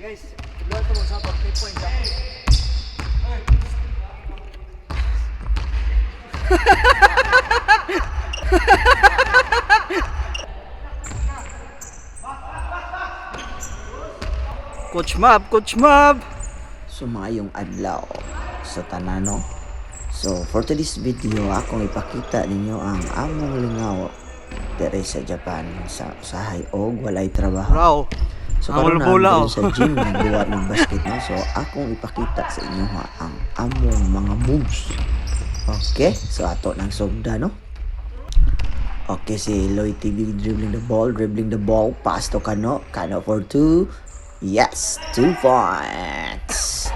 Guys, lugar ko sa pag 3 points. Coach Mab, Coach Mab! Sumayong adlaw sa tanano. So for today's video, akong ipakita ninyo ang among lingaw dere sa Japan sa usahay og walay trabaho. Raw. So Ang karon na bola, diri oh. sa gym nagduwa ng basket, no. So akong ipakita sa inyo ha, ang among mga moves. Okay, so ato nang sugda, no. Okay, si Loy TV dribbling the ball, pass to Kano, Kano for two. Yes, 2 points.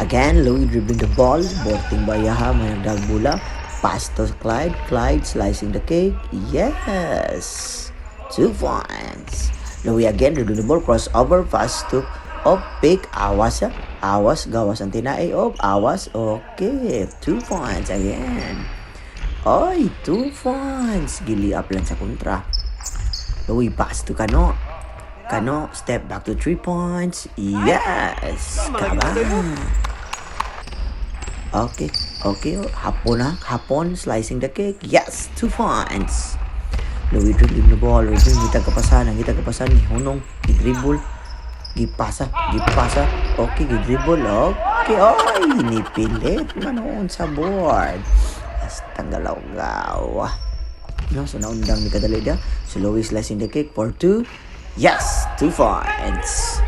Again, Louis dribbling the ball, Borting Bayaha, may nagdagbula. Pass to Clyde, Clyde slicing the cake. Yes, 2 points. Louis again dribbling the ball, crossover, pass to up, pick, awas, ah. Awas, gawas ang tinae, up, awas, okay, 2 points again. Oy, 2 points. Gili up lang sa kontra. Louis pass to Kano. Kano, step back to 3 points. Yes! Kaba. Okay. Hapon na. Hapon, slicing the cake. Yes, 2 points. Louis dribbling the ball. Dribbling, ngita kapasan. Ngita kapasan. Ni Hunong. Gi-dribble. Gipasa. Gipasa. Okay, gi-dribble. Okay. Oy, nipilit manoon sa board. Hasta galaw-gaw. No, so naundang ni kadali dia. So Louis slicing the cake for two. Yes, 2 points.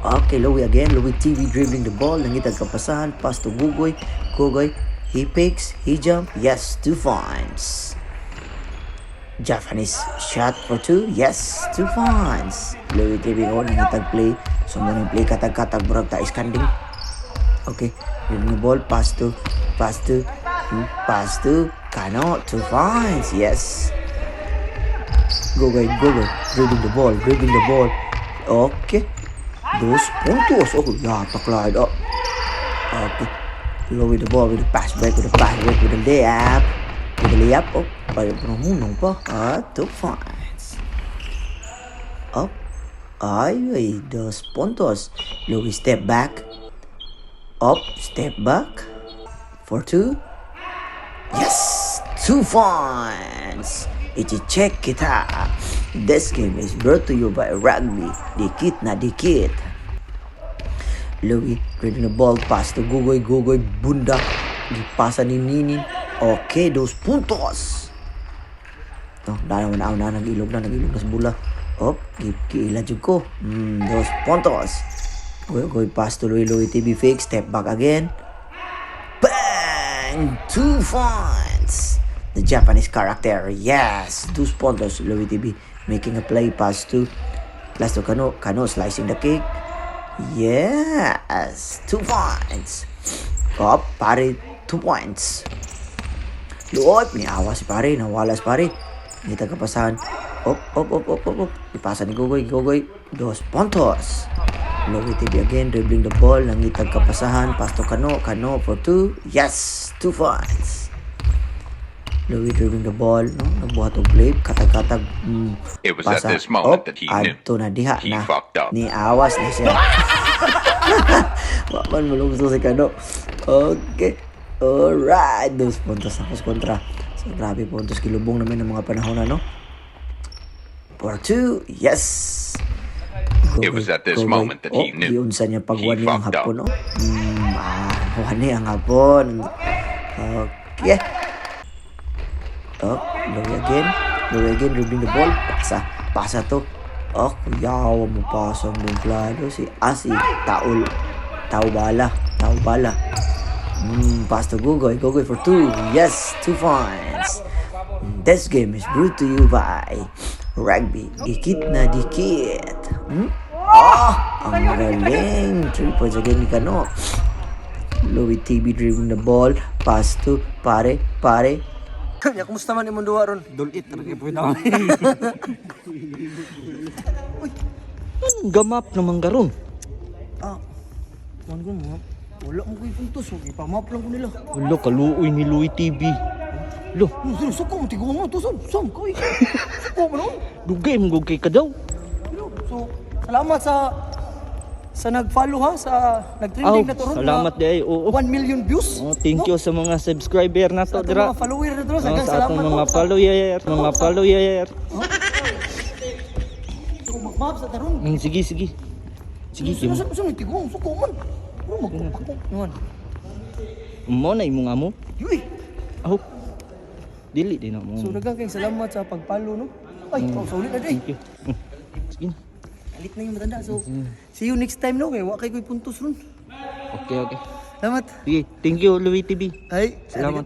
Okay, Louis again. Louis TV dribbling the ball. Nangitag kapasahan. Pass to Gugoy. Gugoy. He picks. He jump. Yes, 2 points. Japanese shot for two. Yes, 2 points. Louis TV oh, nangitag play. So mo play katag-katag murag ta iskanding. Okay, dribbling the ball. Pass to Kano. 2 points. Yes. Go guy, go guy. Dribbling the ball, dribbling the ball. Okay. Dos puntos. Oh, yata Clyde. Oh. Okay. Low with the ball, with the pass break, with the pass break, with the layup. With the layup. Oh, ay, hunong pa. Ah, 2 points. Up. Ay, ay, dos puntos. Louis step back. Up, step back. For two. Yes! 2 points! I-check kita! This game is brought to you by Rugby. Dikit na dikit. Louis reading the ball, pass to Gugoy, Gugoy, bundak. Gipasa ni Ninin. Okay, dos puntos. No, dahil na na nag-ilog na, nag-ilog na sa bula. Op, giila jud ko. Dos puntos. Goy, goy, pass to Louis, Louis TV fake, step back again. Bang! 2 points! The Japanese character, yes! Dos puntos. Louis TV making a play, pass to Kano, Kano slicing the cake. Yes! 2 points! Up, pare, 2 points. Luot, niawa si pare, nawala si pare. Ngita kapasahan. Op, op, op, op, op, op. Ipasa ni Gogoy, Gogoy. Dos puntos. Louis TV again, dribbling the ball. Nangitag kapasahan. Pass to Kano, Kano for two. Yes, 2 points. Louis dribbling the ball, no? Nagbuhat og play, katag-katag. It was at Pasa. this moment Op, that he knew. adto na diha He na. fucked up. Ni awas na siya. Wa man mulugso si Kano. Okay. Alright. Dos puntos ako sa kontra. So, grabe puntos. Kilubong namin ng mga panahon na, no? For two. Yes. Go, It was at this go, go. moment that he Oh, knew. Giunsa niya pagwan He niya ang fucked up. hapon, no? Wani ang hapon. Okay. Oh, Louis again. Louis again, dribbling the ball. Pasa. Pasa to. Oh, kuyawa mo pasa ang bumplado. Si Asi. Taul. Tau bala. Tau bala. Pass to Gogoy. Gogoy for two. Yes, 2 points. This game is brought to you by Rugby. Dikit na dikit. Oh, ang galing. 3 points again ni Kano. Louis TV dribbling the ball. Pass to pare, pare. Ya, kumusta man imong duwa ron? Dulit, talaga po na. Anong gamap naman karon? Ah. Kuan ko mo. Wala mo koy puntos, okay pa-map lang ko nila. Wala, kaluoy ni Louis TV. Lo, Oh, sino suko mo tiguan mo to sam sam koy. Suko mo no. dugay mo kay ka daw. Sino So, salamat sa nag-follow ha, sa nag-trending Aw, na to ron. salamat na di ay. Oo. 1 million views. Oh, thank you sa mga subscriber na Sa to atong dira. mga follower na to, Oh, daghang sa salamat atong po. mga follower, mga follower. So, magmap sa taron. Sige, sige. Sige, Sino sige. sino sino tigong suko man. Bro, magpapako. Naman. Mo na imong amo. Yuy. Aw. Dili din na mo. So daghang kay salamat sa pag-follow, no. Ay, oh, sulit na day. Thank you. Sige na. Alit na yung matanda. So, see you next time, no, kay wa kay koy puntos ron. Okay. Salamat. Sige, thank you, Louie TV. Ay, Salamat.